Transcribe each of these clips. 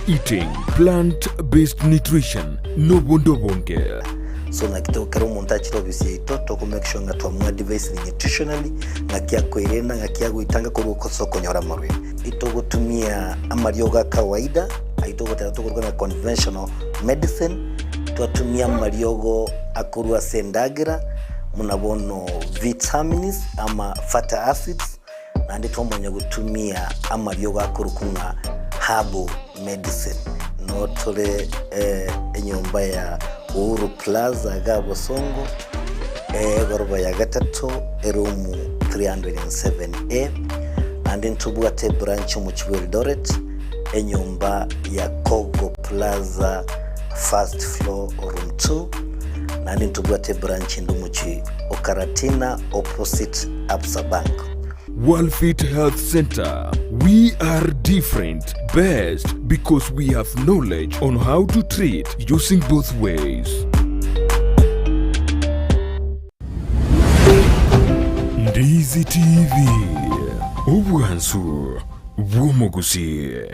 eating, plant based nutrition, nobonde obonge. So naki to kera omonto achire ofisi yaito toko make sure ng'a twamoadvisire nutritionally ng'aki akoerenda ng'aki agoitanga korwa ase okonyora amarwaire. Itogotumia amariogo a kawaida ayio togoteba tokoruga ng'a conventional medicine, twatumia amariogo akorwa ase endagera buna bono vitamins ama fatty acids, naende twamanya gotumia amariogo akorokwa ng'a herbal medicine. Noo tore enyomba ya Uhuru Plaza iga Bosongo, egoroba ya gatato, eroom 307A, naende ntobwate ebranch omochie bwa Eldoret, enyomba ya Kogo Plaza first floor room 2, naende ntobwate ebranch ende omochie o Karatina opposite Absa Bank. Worldfit Health Center, we are different, best because we have knowledge on how to treat using both ways. Ndizi TV, obwansu bw'omogusii.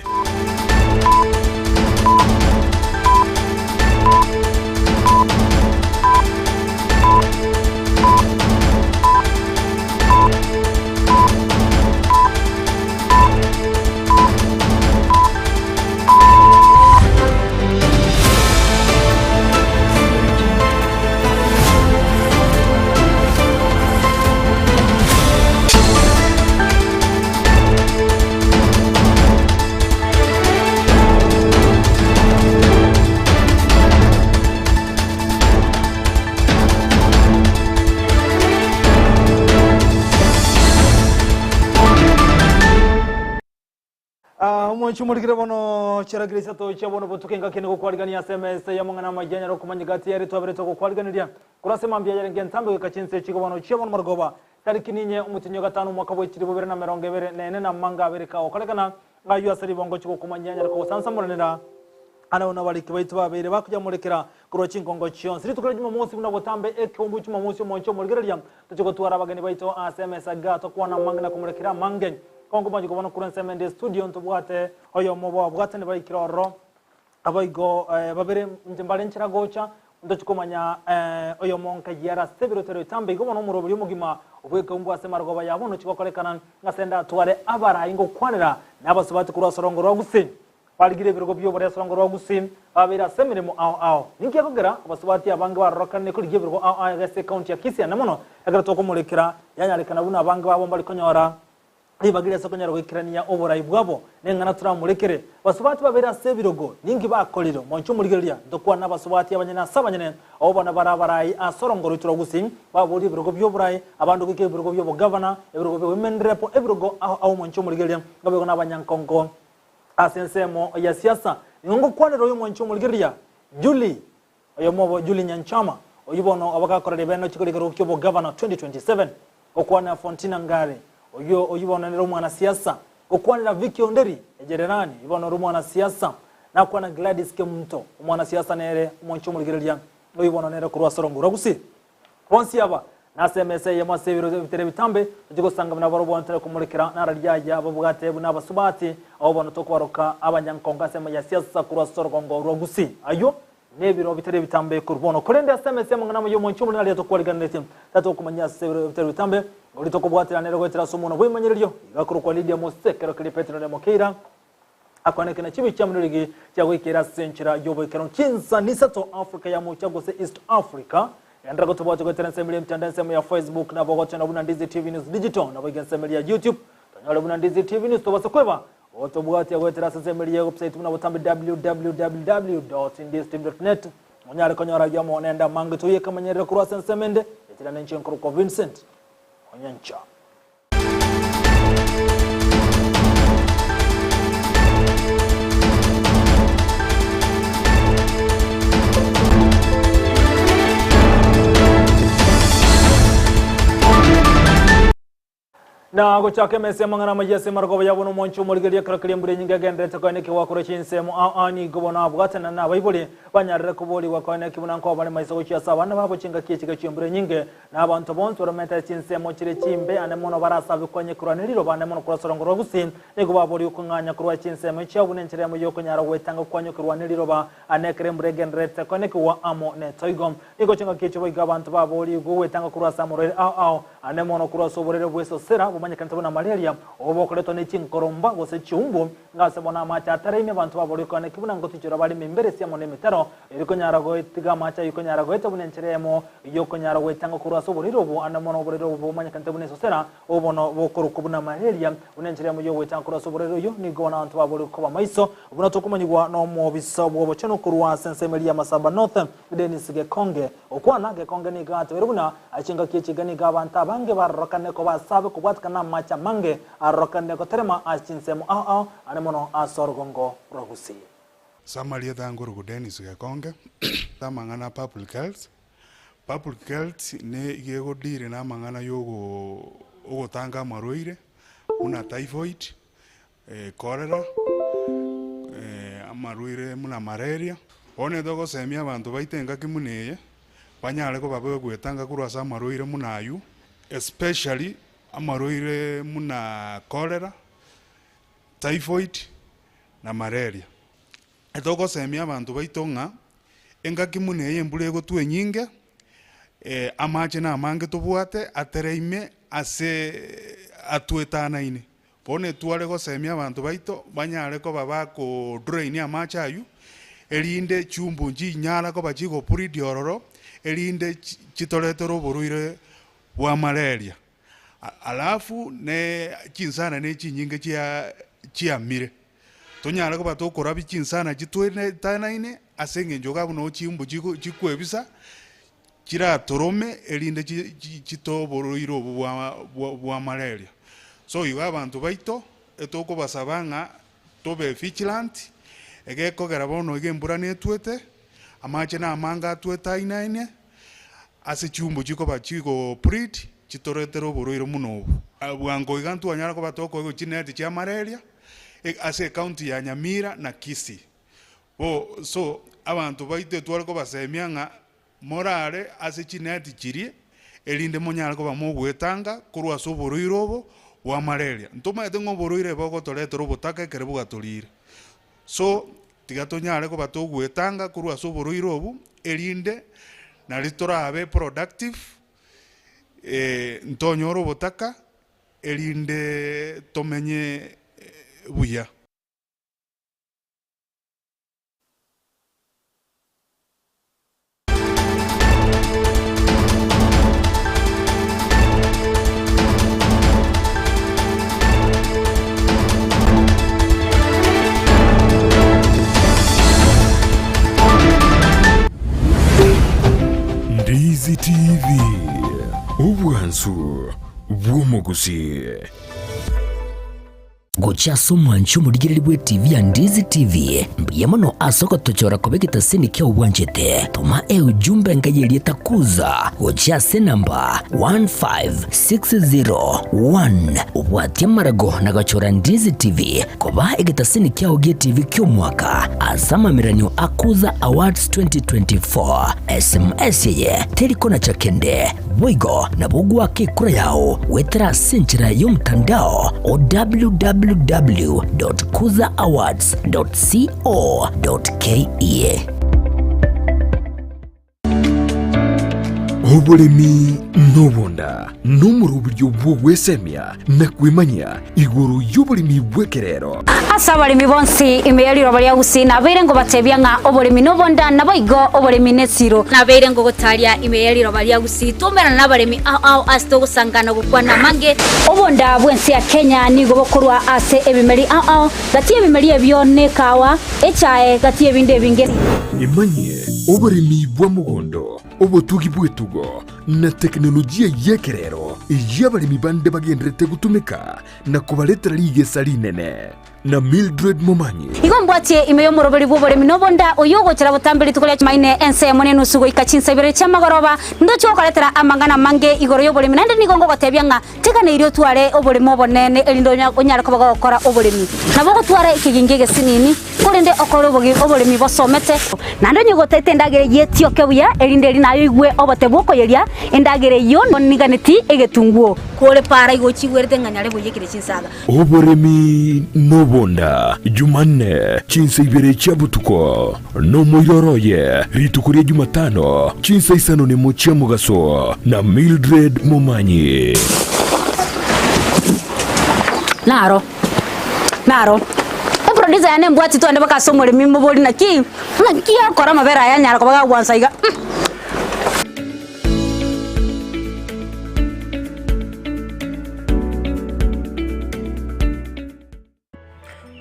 Omonche omorikire bono chiaragire isato chia bono botuko engaki nigo kwarigania ase emesa y'amang'ana amaya anyare okomanya gati yare twaberete ogokwariganeria korwa ase mambia yarenge entambe goika chinse chigo bono chia bono marogoba tariki ninye omotienyi o gatano omwaka bwe chilifu bibere na merongo ebere na ene na amanga abere kagokorekana Ng'ayio ase ribongo chigokomanyia anyare kogosansamoranera Ane buna abariki baito babeire bakoyamorekera korwa chingongo chionsi. Rituko ria Jumamosi buna botambe ekeumbu Jumamosi omonche omorigereria toche gotwara abageni baito ase emesa iga tokwana amange na komorekera amange. Kongo mwanche kobana korwa ensemo ende estudio ntobwate oyomo bwabwatani baikire ororo Naboigo babere inche mbare nchera gocha, ntochie komanya oyomo nkayiara ase ebirotero etambe igo bono omoroberi omogima obw'ekeumbu ase marogoba ya bono chigokorekana, ng'ase ndatware abarai ngokwanera na abasubati korwa ase orongo rwa Gusii. Barigire ebirogo bi'oborai ase orongo rwa Gusii, babeire ase emeremo ao ao. Ninki gekogera abasubati abange barorokanire korigia ebirogo ao ao ase ekaunti ya Kisii ane mono ekero tokomorekera yanyarekana buna abange babo mbari konyora Ribaga riase konyara goikerania oborai bwabo, neng'ana toramorekere. Basubati babere ase ebirogo, ninki bakorire? Monche omorigereria, ntokwane nabasubati abanyene ase abanyene, abwo bono bare abarai ase orongo rwaito rwa Gusii, baborie ebirogo bi'oborai, abande goika ebirogo bi'obogavana, ebirogo bia women rep, ebirogo ao ao monche omorigereria, ngaboigo nabanyankongo ase ensemo ya siasa. Nigo ngokwanera oyo monche omorigereria, Julie, Oyomo obo Julie Nyanchama, oyio bono obagakorera ebiaino chikoro ekerogo ki'obogavana 2027, gokwanera Fontina Ngare, oyio oyio bono nere omwanasiasa, gokwanera Vicky Onderi Ejererani, oyio bono ore omwanasiasa, nakwana Gladys Kemunto, omwanasiasa nere omonche omorigereria, oyio bono nere korwa ase orongo rwa Gusii. Bonsi aba nase emesa eyemo ase ebiro bitere ebitambe, tochie gosanga buna barobwo ntare komorekera nara riaya babwate buna abasubati, abwo bono tokobaroka abanyankongo ase emo ya siasa korwa ase orogongo rwa Gusii. Ayio nebiro bitari ebitambe korwa bono. Korende ase emesa y'amang'ana amaya y'omonche omonene aria tokwariganeretie, tata okomanyia ase ebiro bitari ebitambe, oria tokobwaterana nere goetera ase omonwa bw'emanyererio, iga akorokwa Lidia Mose, ekero keria Petero na Mokeira, Akwaneke na chibi chiamino rigi chiagoikera ase enchera y'oboikeranu chinsa nisato Africa ya mocha gose East Africa. Enderera gotobwati goetera ensemo eria emitandao ensemo ya Facebook nabo ogochanda buna Ndizi TV News Digital naboigo ensemo eria ya YouTube tonyore buna Ndizi TV News tobase kweba gotobwatia goetera ase ensemo eria ya website buna botambe www.ndizitv.net onyare konyora ayio amo nende amange toyekamanyerere korwa ase ensemo ende etira nenche nkorokwa Vincent Onyancha. Na gochaka emesa y'amang'ana amayia ase amarogoba yabo nomwancho omorigereria ekero keria embura enyinge egendererete koene ki gwakora chinsemo ao ao nigo bono abwatana nabaibori banyarire koborigwa koene ki buna nkoba bare maiso gochia ase abana babo chingaki echiga chi'embura enyinge na abanto bonsi baromete chinsemo chire chimbe ane mono barasabe koanyekerwa neriroba ane mono korwa ase orongo rwa gusii nigo baborigwe kong'anya korwa chinsemo echiabo buna enchera eyemo y'okonyara gwetanga koanyekerwa neriroba ane ekero embura egendererete koene kigwa amo netoigo. Nigo chingaki echio boigo abanto baborigwe gwetanga korwa ase amorwaire ao ao, ane mono korwa ase oborwaire bw'esosera bomanyekanete buna malaria, obwo bokoretwa ne chinkoromba gose chiumbu, ng'a ase bono amache ataraime abanto baborigwe konya ki buna ngotichora bare ememberesi amo nemetaro eri konyara gotiga amache ayio konyara goeta buna enchera eyemo y'okonyara gwetanga korwa ase oborwaire obwo, ane mono oborwaire obwo bomanyekanete buna esosera, obwo bono bokorokwa buna malaria, buna enchera eyemo y'ogwetanga korwa ase oborwaire oyio, nigo bono abanto baborigwe koba maiso, buna tokomanyigwa nomobisa bw'obochenu korwa ase ensemo eria ya Masaba North. Dennis Gekonge. Okwana Gekonge nigo atebeire buna chingaki echi iga nigo abanto abange barorokane koba asabe kobwatikana namache amange arorokane goterema ase chinsemo ao ao are mono ase orogongo rwa Gusii. Samarieta nkoruku Dennis Gekonge, amang'ana a public health. Public health ne iga egodeal na amang'ana ya ogo ogotanga amarwaire buna typhoid, Cholera, amarwaire buna malaria. Bono togosemia abanto baito engaki buna eye, banyare koba bagwetanga korwa ase amarwaire buna aywo, especially amarwaire buna cholera, typhoid na malaria. Togosemia abanto baito ng'a, engaki buna eye embura egotwa enyinge, amache namange tobwate atereime ase atwetanaine. Bono etware gosemia abanto baito banyare koba bakodrain amache aywo, erinde chiumbu nchinyara koba chigobreed ororo, erinde chitoretere oborwaire bwa malaria. Alafu ne chinsana ne chinyinge chia chiamire, tonyare koba tokorabia chinsana chitwetanaine ase eng'encho iga buna chiumbu chigo chikwebisa, chiratorome erinde chitoe oborwaire obwo bwa malaria. So igo abanto baito, etokobasaba ng'a tobe vigilant, egekogera bono iga embura netwete, amache na amange atwete aina aine, ase chiumbu chikoba chigo breed, chitoretere oborwaire buna obwo. Bwango iga ntwanyara koba tokoigwa chineti chia malaria, ase ecounty ya Nyamira na Kisii. Bo so abanto baito etware kobasemia ng'a morare ase chineti chiria, erinde monyare koba mogwetanga korwa ase oborwaire obo bwa malaria. Ntomaete ng'a oborwaire bogotoretera obotaka ekero bwatoriire. So, tiga tonyare koba togwetanga korwa ase oborwaire obo, erinde nari torabe productive, ntonyore obotaka, erinde tomenye buya. Ndizi TV, obwansu bw'omogusii. Gochia ase omwanchi omorigereria bw'etibi ya Ndizi TV, mbuya mono ase ogotochora koba egetaseni kiao bwanchete. Toma eujumbe enka y'erieta Kuza gochia ase enamba 15601 obwatie amarago na gochora Ndizi TV koba egetaseni kiao gi'etibi ki'omwaka ase amameranio a Kuza Awards 2024. SMS eye teri konacha kende. Boigo nabo ogoaka ekura yao goetera ase enchera y'omotandao o www.kuzaawards.co.ke. Oboremi nobonda nomoroberio bw'ogwesemia na kwemanyia igoro y'oboremi bw'ekerero. Ase abaremi bonsi ime ye riroba ria Gusii nabeire ngobatebia ng'a oboremi nobonda, naboigo oboremi nesiro. Nabeire ngogotaria ime ye riroba ria Gusii twaumerana nabaremi ao ao ase togosangana gokwana amange. Obonda bw'ense ya Kenya nigo bokorwa ase ebimeri ao ao, gati y'ebimeri ebio nekawa, echae, gati y'ebinde ebinge. Emanyie oboremi bwa mogondo, obotugi bw'etugo. na teknolojia y'ekerero eyio abaremi bande bagenderete gotumeka na kobaretera rigesa rinene. Na Mildred Momanyi. Igo mbwatie ime y'omoroberi bw'oboremi na obonda, oyio ogochera botambe rituko ria Chumaine ensemo nenusu goika chinsa ibere chi'amagoroba, ndoche gokoretera amang'ana amange igoro y'oboremi, naende nigo ngogotebia ng'a teganeirie otware oboremo obonene erinde onyare koba gogokora oboremi. Nabo ogotwara ekegingi egesinini, korende okore oboremi bosomete. Naende onye gotaete endagera eyio etioke buya, erinde eri naye oigwe obote bw'okoyeria endagera eyio niganeti egetunguo. Kore para igo ochigwerete ng'a nyare boiyekire chinsaga. Oboremi nobonda, Jumanne, chinsa ibere chia botuko, nomoiroro oye, rituko ria Jumatano, chinsa isano nemo chia mogaso, na Mildred Momanyi. Naro, naro. Eproducer yane embwati twende mpaka ase omoremi mobori naki, naki akora amabere aya anyara koba gagwansa iga mm.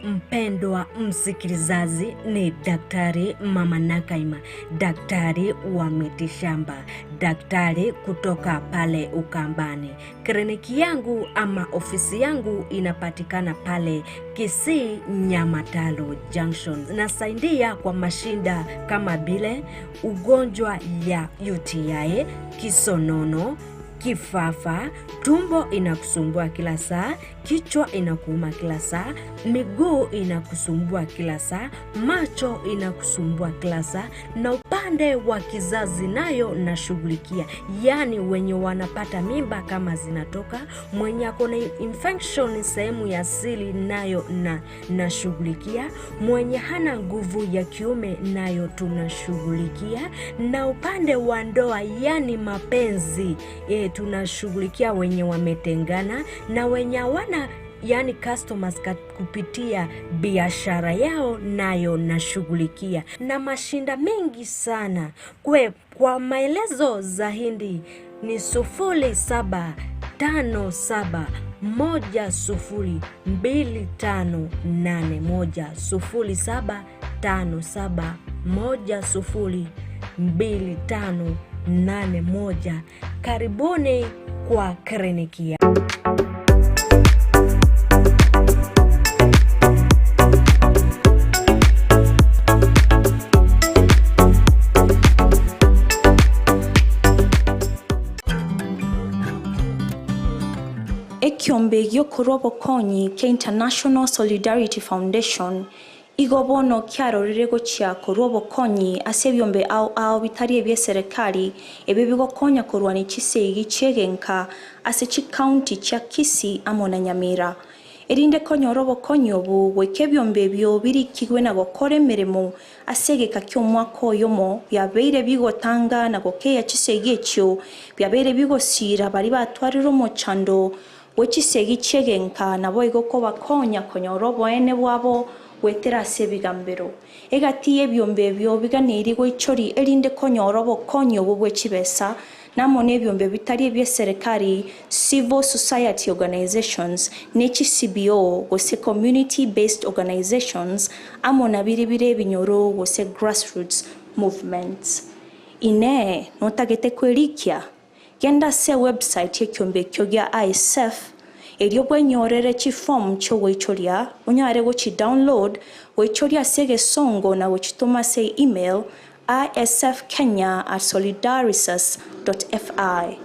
Mpendwa msikilizaji, ni Daktari Mama Nakaima, daktari wa mitishamba, daktari kutoka pale Ukambani. Kliniki yangu ama ofisi yangu inapatikana pale Kisii Nyamataro Junction. Nasaidia kwa mashinda kama vile ugonjwa ya UTI, kisonono, kifafa, tumbo inakusumbua kila saa, kichwa inakuuma kila saa, miguu inakusumbua kila saa, macho inakusumbua kila saa, na upande wa kizazi nayo nashughulikia, yaani wenye wanapata mimba kama zinatoka, mwenye ako na infection sehemu ya siri nayo na nashughulikia, mwenye hana nguvu ya kiume nayo tunashughulikia, na upande wa ndoa yani mapenzi e, tunashughulikia wenye wametengana na wenye hawana yani customers kupitia biashara yao nayo nashughulikia, na mashinda mengi sana kwe. Kwa maelezo zaidi ni 0757102581, 0757102581. Karibuni kwa kliniki ya Ekiombe gi'okorua obokonyi kia International Solidarity Foundation igo bono kiarorire gochia korua obokonyi ase ebiombe ao ao bitari ebi'eserekari ebio bigokonya korwania chisegi chi'egenka ase chicounty chia Kisii amo na Nyamira. Erinde konyora obokonyi obo goika ebiombe ebio birikigwe na gokora emeremo ase egeka ki'omwaka oyomo, biabeire bigotanga na gokeia chisegi echio, biabeire bigosiira baria batwarire omochando bwe chisegi chi'egenka, naboigo kobakonya konyora oboene bwabo goetera ase ebigambero. Egati y'ebiombe ebio biganeirie goichoria erinde konyora obokonyi obwo bwe chibesa, na amo nebiombe bitari ebi'eserekari, civil society organisations, ne chi CBO gose community based organisations, amo na biria bire ebinyoro gose grassroots movements. Inee! Notagete kwerikia? Genda ase ewebsite y'ekiombe ekio gia ISF, erio bwenyorere chiform chi'ogoichoria, onyare gochi-download, goichoria ase egesongo na gochitoma ase email isfkenya@solidarisas.fi.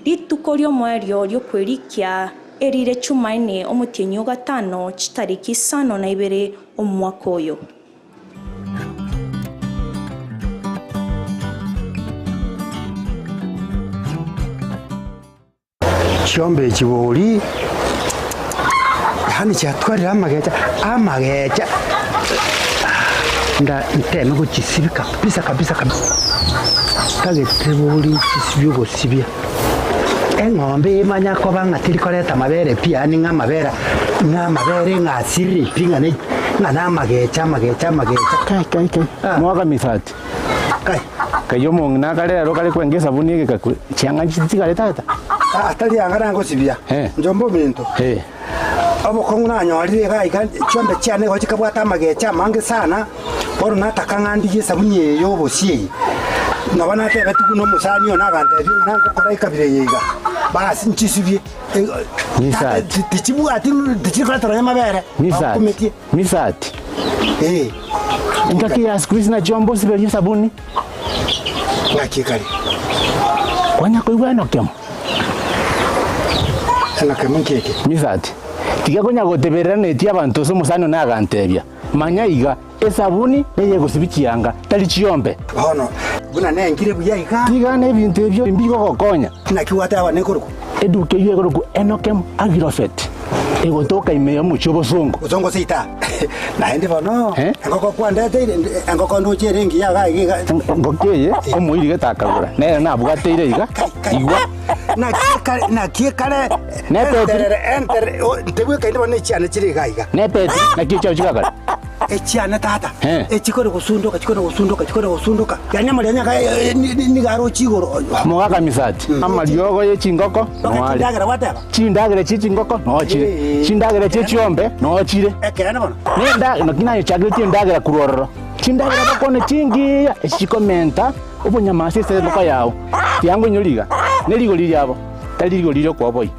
Rituko ri'omoerio ri'okwerikia erire Chumaine omotienyi o gatano chitariki isano na ibere omwaka oyo. Chiombe echi bori, yaani chiatwarire amagecha, amagecha nda nteme gochisibia kabisa kabisa kabisa, ntagete bori chisibie ogosibia. Eng'ombe emanya koba ng'a teri koreta amabere pi yaani ng'a amabere ng'a amabere ng'a asirire pi ng'a ne ng'a na amagecha amagecha amagecha. Kai kai kai, mwaka misati. Kai. Kai omong'ina akare ero kare kwenga esabuni egeka chianga chitigare tata. Aa tari anga nangosibia, Eh. njombe ominto. Eh. Obokong'u nanyorire iga iga chiombe chiane igo chikabwata amagecha amange sana, bono nataka ng'a ndigie esabuni eye ya obosie eye. Nabo natebetigwe buna omosani one agantebia ng'a nangokora ekabira eye iga, basi nchisibie. Tata, tichibwati tichiri koreta nonya amabere, bakumetie. Misati. Eh. Engaki ya siku hizi nachio mbosiberie esabuni. Ng'aki ekare? Kwanya koigwa enokemo? Enokemo nki eke? Misati. Tiga konya goteberera netie abanto ase omosani one agantebia, Manya iga, esabuni neyegosibia chianga, tari chiombe. Bono, buna nengire buya iga. Tiga nebinto ebio mbigogokonya. Naki gwateba nekorokwa? Eduka eyio ekorokwa Enokem Agrofet, egotoka ime y'omochie obosongo. Bosongo seita. Naende bono, engoko kwandeteire, engoko ndoche ere engiya iga iga iga. Engoko eye omoiri gete akagora, nere nabwateire iga, igwa. Naki ekare Nepetiri. enterere enterere o ntebwekaini bono echiane chire iga iga. Nepetiri, naki echiao chigakare? Echiane tata, Eh. echikore gosundoka chikore gosundoka chikore gosundoka, yaani amarianya aka nigo aroche igoro. Mogaka misati, amariogo ye chingoko Toka noare. chindagera gwateba? Chindagera chie chingoko noo chire, Eh. chindagera chie chiombe noo chire. Ekeene bono. Nenda naki nayechageretie endagera korwa ororo. Chindagera bakwane chingiya echi chikomenta obonyama ase engoko yao. Tiango inyore iga, ne rigori riabo tari rigori ri'okoboyia,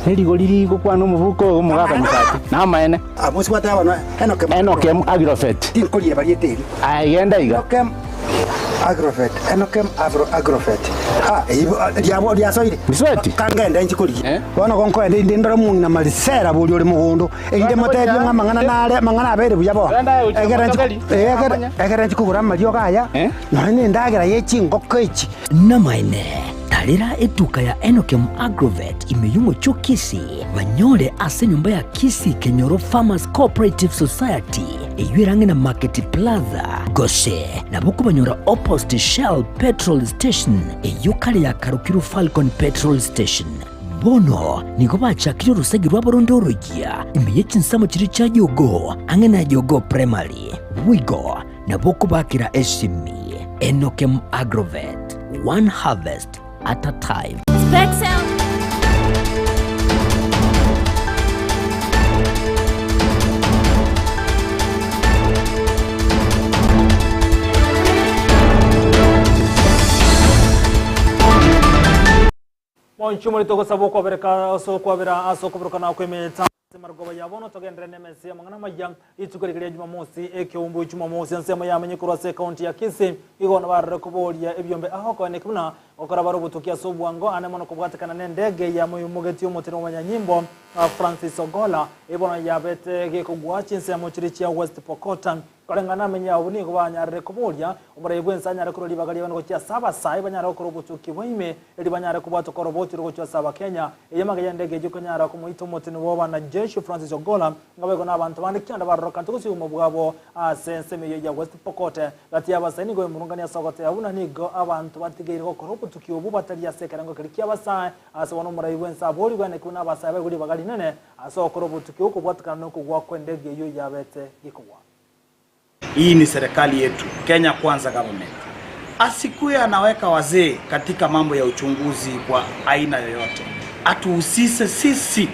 ne rigori rigokwana omobuko oyo omogaka Misati, namaene. Abwo gwateba bono Enokem. Enokem Agrofet. Tinkorieba rieta eri. Aye genda iga. Enokem Agrofet, Enokem Afro Agrofet. Ah, eyio riabo riasoire. Misweti. Kangende inche korigia. Eh? Bono gonkoenda inde ndore omong'ina Marisela boria ore mogondo, erinde motebie ng'a amang'ana nare, amang'ana abeire buya bono. Egere nchi, egere, egere nchi kogora amariogo aya, nonya na endagera ye chingoko echi. Namaene, tarera etuka ya Enokem Agrovet ime y'omochie o Kisii, banyore ase enyomba ya Kisii Kenyoro Farmers Cooperative Society, eyio ere ang'e na Market Plaza, gose nabo okobanyora opposite Shell Petrol Station, eyio kare yakarokirwe Falcon Petrol Station. Bono nigo bachakire orosegi rwabo ronde oroyia ime ye chinsemo chiria chia Jogoo, ang'e na Jogoo Primary. Boigo nabo okobakera esimi. Enokem Agrovet, one harvest at a time. Spexel. Moinche omorito ogosaba okwabereka ase okwabera ase okoborokana kw'emeeta ase marogoba ya bono togenderere nemesa y'amang'ana amaya rituko riria ria Jumamosi ekeumbu Jumamosi ensemo yamenye korwa ase ekaunti ya Kisii igo nabarore koboria ebiombe ao koeneki buna gokora bare obotuki ase obwango ane mono kobwatekana nendege ya moimogeti omotene bw'abanyanyimbo Francis Ogolla eye bono yabete gekogwa chinsemo chiria chia West Pokot Koreng'ana namenye abwo nigo banyarire koboria omorai bw'ense anyare korwa ribaga riaye gochia ase abasae banyare gokora obotuki bwa ime, erio banyare kobwatwa koroboti rogochia ase Abakenya. Eye amagega y'endege eyio konyara komoita omoteni bw'abanajeshi Francis Ogolla, ng'a boigo nabanto bande kianda barorokante gose obomo bwabo ase ensemo eyio ya West Pokot. Gati y'abasae nigo emurungania ase ogoteba buna nigo abanto batigeire gokora obotuki obwo batari ase ekerengo keria ki'abasae. Ase bono omorai bw'ense aborigwe ane buna abasae baigwe ribaga rinene Ase ogokora obotuki okobwatekana nokogwa kw'endege eyio yabete gekogwa. Hii ni serikali yetu, Kenya Kwanza Government. Asikuwe anaweka wazee katika mambo ya uchunguzi kwa aina yoyote. Atuhusise sisi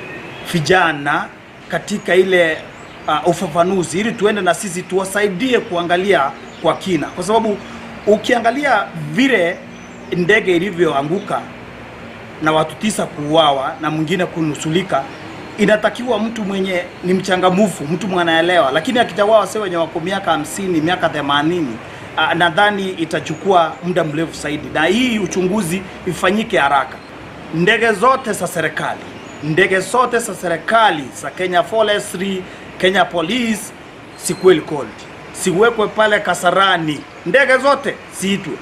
vijana katika ile uh, ufafanuzi ili tuende na sisi tuwasaidie kuangalia kwa kina, kwa sababu ukiangalia vile ndege ilivyoanguka na watu tisa kuuawa na mwingine kunusulika, inatakiwa mtu mwenye ni mchangamufu, mtu mwanaelewa, lakini akichagua wasee wenye wako miaka 50, miaka 80, nadhani itachukua muda mrefu zaidi, na hii uchunguzi ifanyike haraka. Ndege zote za serikali, ndege zote za serikali za Kenya Forestry, Kenya Police sikuwe cold, siwekwe pale Kasarani, ndege zote siitwe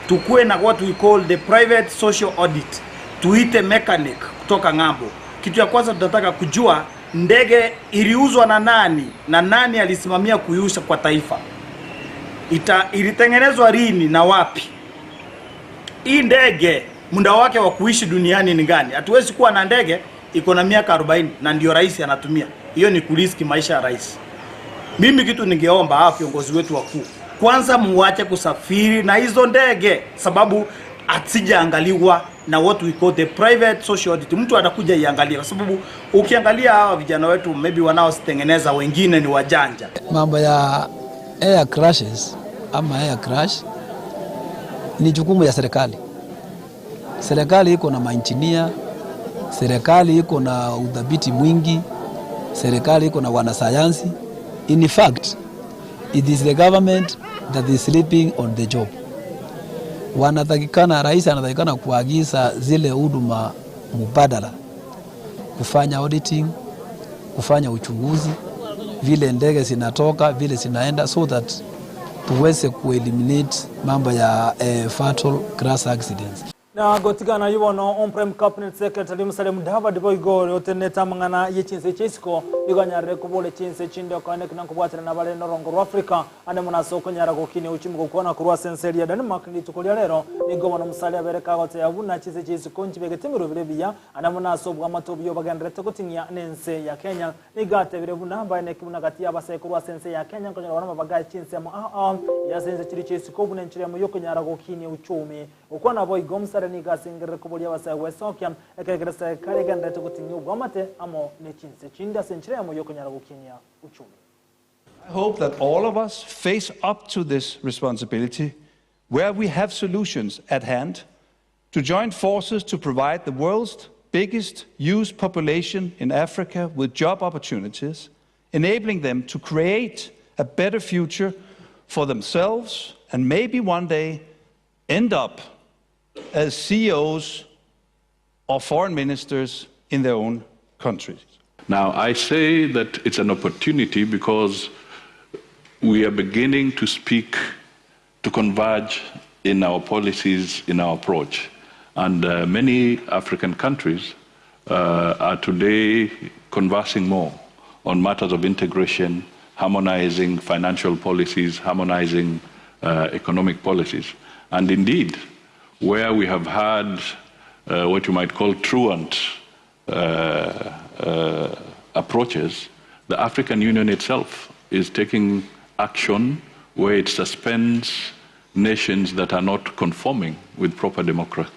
tukuwe na what we call the private social audit, tuite mechanic kutoka ng'ambo. Kitu ya kwanza tunataka kujua ndege iliuzwa na nani na nani alisimamia kuiuza kwa taifa, Ita, ilitengenezwa lini na wapi? Hii ndege muda wake wa kuishi duniani ni gani? Hatuwezi kuwa na ndege iko na miaka 40 na ndio rais anatumia. Hiyo ni kuriski maisha ya rais. Mimi kitu ningeomba hawa viongozi wetu wakuu, kwanza muache kusafiri na hizo ndege, sababu hasijaangaliwa na what we call the private social audit. Mtu atakuja iangalie, kwa sababu ukiangalia hawa vijana wetu maybe wanaozitengeneza wengine ni wajanja. Mambo ya air crashes ama air crash Ni jukumu ya serikali. Serikali iko na mainjinia, serikali iko na udhabiti mwingi, serikali iko na wanasayansi. In fact, it is the government that is sleeping on the job. Wanatakikana, rais anatakikana kuagiza zile huduma mubadala, kufanya auditing, kufanya uchunguzi vile ndege zinatoka vile zinaenda, so that tuweze kueliminate mambo ya eh, fatal crash accidents. Na gotigana ayio bono, Omprime Cabinet Secretary Musalia Mudavadi boigo ore otenenete amang'ana ye chinse chia isiko nigo anyarire koboria chinse chinde okoeneki na nkobwaterana bare norongo rwa Africa ande mono ase okonyara gokinia uchumi gokwana korwa ase ense eria ya Denmark rituko ria rero. Nigo bono Musalia abere kagoteba buna chinse chia isiko nchibegete emeroberi ebiya ande mono ase obwamate obuya obagendererete goting'ia nense ya Kenya. Nigo atebire buna mbaeneki buna gati y'abasae korwa ase ense ya Kenya nkonyora bare amabaga aye chinsemo ao ao ase ense chiria chia isiko buna enchera emo y'okonyara gokinia uchumi. Okwo naboigo omusare nigo asengerere koboria abasae gwesokia, ekero kera serikali egendererete goting'ia obwamate amo ne chinse chinde ase enchera eyemo y'okonyara gokinia uchumi. I hope that all of us face up to this responsibility where we have solutions at hand to join forces to provide the world's biggest youth population in Africa with job opportunities, enabling them to create a better future for themselves and maybe one day end up as CEOs or foreign ministers in their own countries. Now, I say that it's an opportunity because we are beginning to speak, to converge in our policies, in our approach. And uh, many African countries uh, are today conversing more on matters of integration, harmonizing financial policies, harmonizing uh, economic policies. And indeed, where we have had uh, what you might call truant uh, uh, approaches, the African Union itself is taking action where it suspends nations that are not conforming with proper democracy.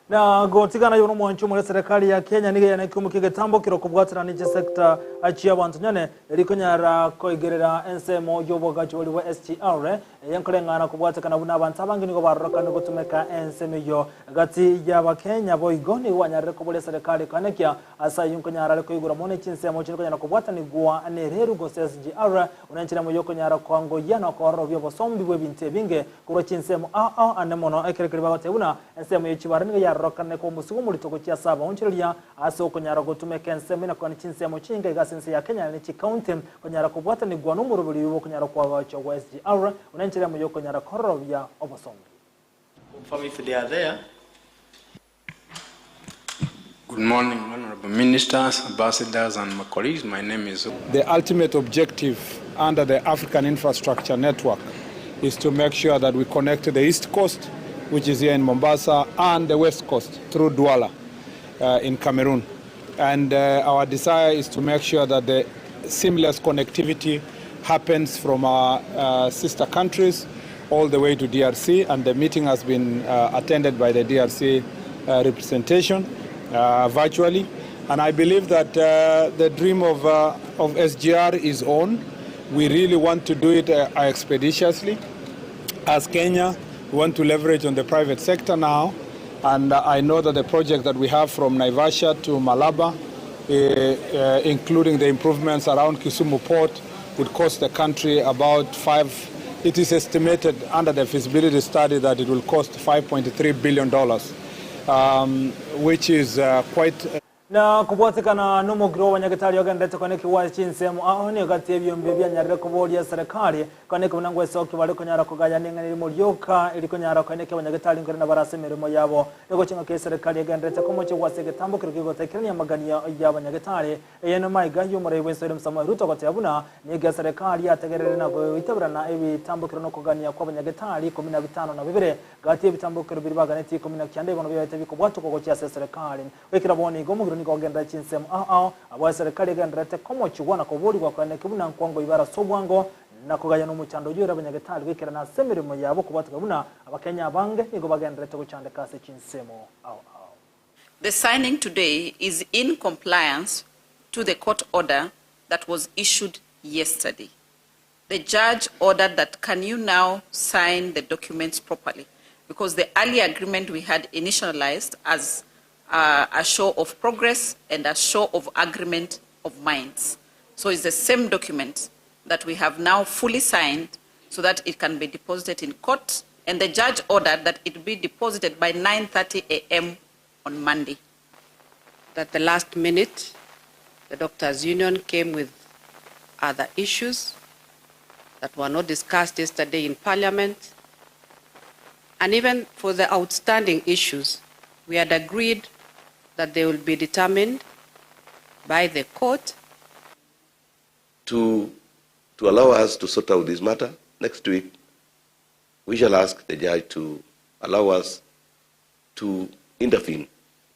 Na gotigana ayio nomwanchi omore eserekari ya Kenya nigo eyane ekiombe ki'egetambo kero kobwatana ne chisecta chi'abanto nyene eri konyara koigerera ensemo y'oboagachi boria bwa SGR eye nkoreng'ana kobwatekana buna abanto abange nigo barorokane gotumeka ensemo eyio gati y'abakenya boigo nigo banyarire koboria eserekari koenekia ase ayio nkonyara are koigora mono chinsemo chinde konyara kobwatanigwa nereru gose SGR buna enchera emo yokonyara koangoyia na koororobia obosombi bw'ebinto ebinge Korwa chinsemo ao ao ande mono ekero keria bagoteba buna ensemo ye chibara nigo yarorokane koba omosigo omorito gochia ase abaonchoreria ase okonyara gotumeka ensemo inakwana chinsemo chinga iga ase ense ya Kenya ne chikaunti konyara kobwatanigwa nomoroberi oyio bwokonyara koagachwa gwa SGR buna enchera emo yokonyara kororobia obosombi. Confirm if they are there. Good morning, Honorable Ministers, Ambassadors, and my colleagues. My name is. The ultimate objective under the African Infrastructure Network is to make sure that we connect the East Coast, which is here in Mombasa, and the West Coast through Douala uh, in Cameroon. And uh, our desire is to make sure that the seamless connectivity happens from our uh, sister countries all the way to DRC, and the meeting has been uh, attended by the DRC uh, representation uh, virtually. And I believe that uh, the dream of, uh, of SGR is on. We really want to do it uh, expeditiously. As Kenya, we want to leverage on the private sector now. And uh, I know that the project that we have from Naivasha to Malaba, uh, uh, including the improvements around Kisumu Port, would cost the country about five. It is estimated under the feasibility study that it will cost $5.3 billion, um, which is uh, quite. Na kobwatekana nomogiro bw'abanyagetari ogenderete koenekigwa ase chinsemo ao nigo gati y'ebiombe bianyarire koboria eserekari koeneki buna ngwesoki bare konyara kogayana ing'ana erimo rioka erikonyara koenekia abanyagetari nkorenda bare ase emeremo yabo. Nigo chingaki eserekari egenderete komochigwa ase egetambo keria kegotekerania amaganio y'abanyagetari. Eye nomaiga y'omorai bw'ense William Samoei Ruto goteba buna nigo eserekari yategerere na goitaberana ebitambokero nokogania kw'abanyagetari ikomi na bitano na bibere gati y'ebitambokero biria baganetie ikomi na kianda bono biaete bikobwatokwa gochia ase eserekari. Goikera bono igo omogiro nigo ogenderera chinsemo ao ao, abwo eserekari egendererete komochigwa na koborigwa koeneki buna nkwango ibare ase obwango na kogayana omochando oyio ore abanyagetari goikerana ase emeremo yabo kobwateka buna Abakenya abange nigo bagendererete gochandeka ase chinsemo ao ao. The signing today is in compliance to the court order that was issued yesterday. The judge ordered that can you now sign the documents properly? Because the earlier agreement we had initialized as uh, a show of progress and a show of agreement of minds. So it's the same document that we have now fully signed so that it can be deposited in court. And the judge ordered that it be deposited by 9.30 a.m. on Monday. That the last minute, the doctors' union came with other issues that were not discussed yesterday in parliament. And even for the outstanding issues, we had agreed that they will be determined by the court. To, to allow us to sort out this matter next week, we shall ask the judge to allow us to intervene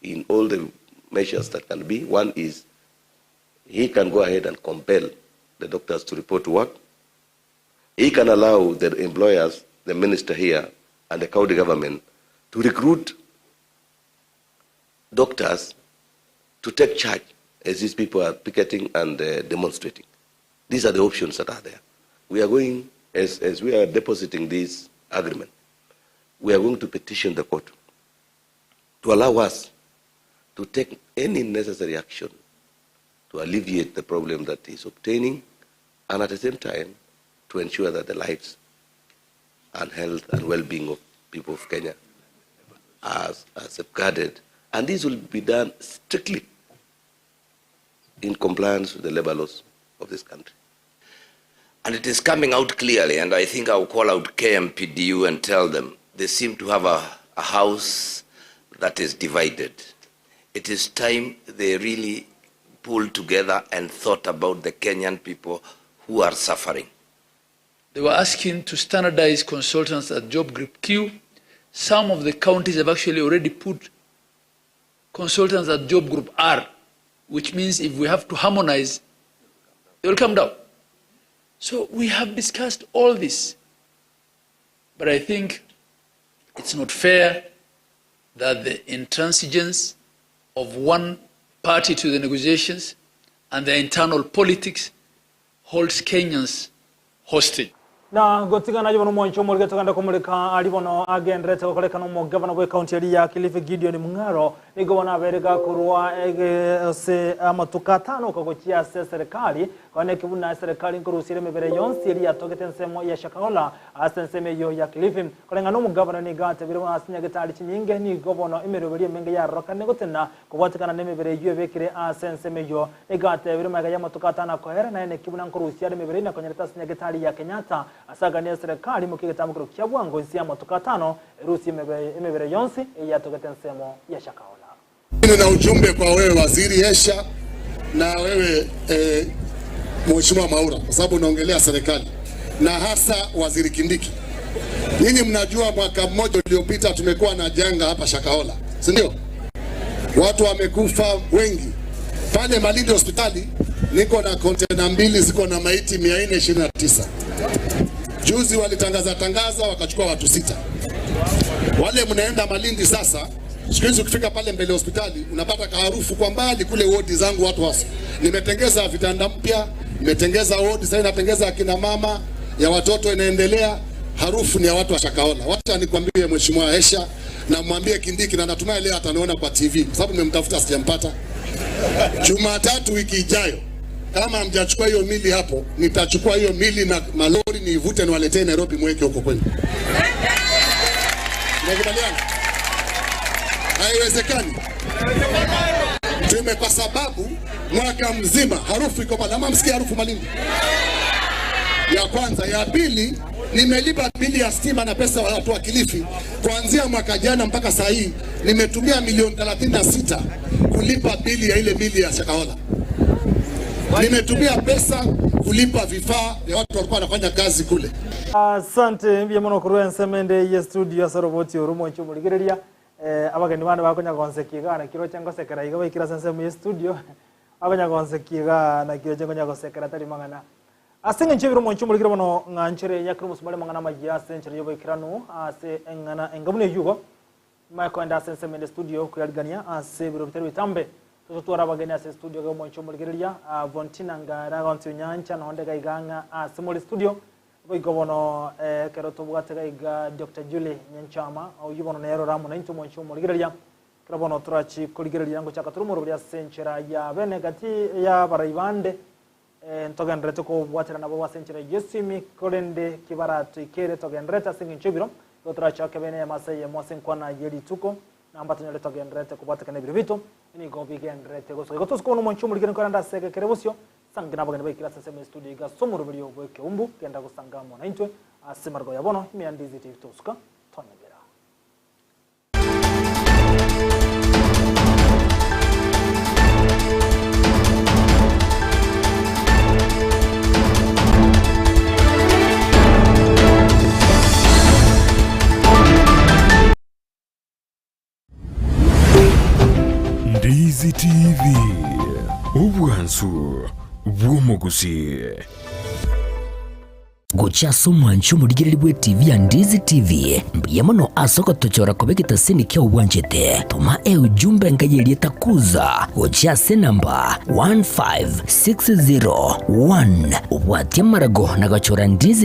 in all the measures that can be. One is he can go ahead and compel the doctors to report to work. He can allow the employers, the minister here, and the county government to recruit doctors to take charge as these people are picketing and uh, demonstrating. These are the options that are there. We are going, as, as we are depositing this agreement, we are going to petition the court to allow us to take any necessary action to alleviate the problem that is obtaining and at the same time to ensure that the lives and health and well-being of people of Kenya are, are safeguarded. And this will be done strictly in compliance with the labor laws of this country. And it is coming out clearly, and I think I will call out KMPDU and tell them they seem to have a, a house that is divided. It is time they really pulled together and thought about the Kenyan people who are suffering. They were asking to standardize consultants at Job Group Q. Some of the counties have actually already put consultants at Job Group R, which means if we have to harmonize, they will come down. So we have discussed all this. But I think it's not fair that the intransigence of one party to the negotiations and their internal politics holds Kenyans hostage. Na gotigana aye bono omwancho omorige togende komoreka aria bono agenderete gokorekana omogavana bw'ecounty eria ya Kilifi Gideon Mung'aro nigo bono abere gakorwa ase amatuko atano kagochia ase eserekari kone eki buna eserekari nkorusia ere emebere yonsi eria yatogete ensemo ya Shakahola ase ensemo eyio ya Kilifi koreng'ana omogavana nigo atebire buna ase nyagetari chinyinge nigo bono emeroberi emenge yarorokane gotena Kobwatekana nemebere eyio ebekire ase ensemo eyio, nigo atebire magega y'amatuko atano akoera, naye neki buna nkorusia are emebere inakonyerete ase nyagetari ya Kenyatta, ase aganie eserekari imokie egetambokero kia bwango inse y'amatuko atano, erusie emebere yonsi eyatogete ensemo ya Shakahola. Nina ujumbe kwa wewe Waziri Esha na wewe eh, Mheshimiwa Mwaura kwa sababu unaongelea serikali na hasa Waziri Kindiki. Nyinyi mnajua mwaka mmoja uliopita tumekuwa na janga hapa Shakahola, si ndio? Watu wamekufa wengi pale Malindi hospitali. Niko na kontena mbili ziko na maiti 429. Juzi walitangaza tangaza wakachukua watu sita. Wale mnaenda Malindi sasa, siku hizi ukifika pale mbele hospitali unapata kaharufu kwa mbali kule wodi zangu watu waso. Nimetengeza vitanda mpya, nimetengeza wodi sasa, natengeza akina mama ya watoto inaendelea. Harufu ni ya watu wa Shakahola. Wacha nikwambie Mheshimiwa Esha na mwambie Kindiki, na natumai leo ataniona kwa TV kwa sababu nimemtafuta sijampata. Jumatatu wiki ijayo kama hamjachukua hiyo mili hapo, nitachukua hiyo mili na malori niivute niwaletee Nairobi, mweke huko kwenu. Tunakubaliana? Haiwezekani. Tume kwa sababu mwaka mzima harufu iko pale, ama msikia harufu Malindi ya kwanza. Ya pili, nimelipa bili ya stima na pesa ya watu wa Kilifi kuanzia mwaka jana mpaka saa hii nimetumia milioni 36 kulipa bili ya ile bili ya Shakahola. Nimetumia pesa kulipa vifaa vya watu walikuwa wanafanya kazi kule. Asante mbuya mono korwa ensemo ende ye studio ase oroboti oro mwanche omorigereria eh, abageni bane bakonya gonsekia igaa naki roche ngosekera iga baikire ase ensemo ye studio bakonya gonsekia igaa naki roche nkonya gosekera tari mang'ana Ase engencho y'ebiro omonche omorikire bono ng'a nchere yakire omosubari amang'ana amayia ase enchera y'oboikeranu ase eng'ana enga buna eyio igo, nimanye koenda ase ensemo ende studio koyarigania ase ebiro bitari bitambe. Totware abageni ase estudio iga omoicho omorigereria, Vontina Ngara Gonsi Onyancha nonde iga iga ang'a ase more studio. Boigo bono ekero tobwate iga iga Doctor Julie Nyanchama, oyio bono nere ore amo naintwe omoicho omorigereria. Ekero bono torachi korigereria ngochaka tore omoroberi ase enchera ya bene gati y'abarai bande, ntogendererete kobwaterana nabo ase enchera y'esimi, korende kibaratoikere togendererete ase engencho y'ebiro, igo torachake bene eyemo ase eyemo ase enkwana ye rituko, namba tonyore togendererete kobwatekana ebiro bito, nigo bigendererete gosoa. Igo tosi kobona omonche omorikire nkorende ase egekere bosio, sange nabageni baikire ase ensemo y'estudio iga ase omoroberio bw'ekeumbu, genda gosanga amo naintwe ase margo ya bono, ime ya Ndizi TV tosuka tonyegera. Ndizi TV, obwansu bw'omogusii. Gochia ase omwancho omorigereria bw'etivi ya Ndizi TV, mbuya mono ase ogotochora koba egetaseni kiao bwanchete. Toma eujumbe enka y'erieta Kuza gochia ase enamba 15601 obwatie amarago na gochora Ndizi.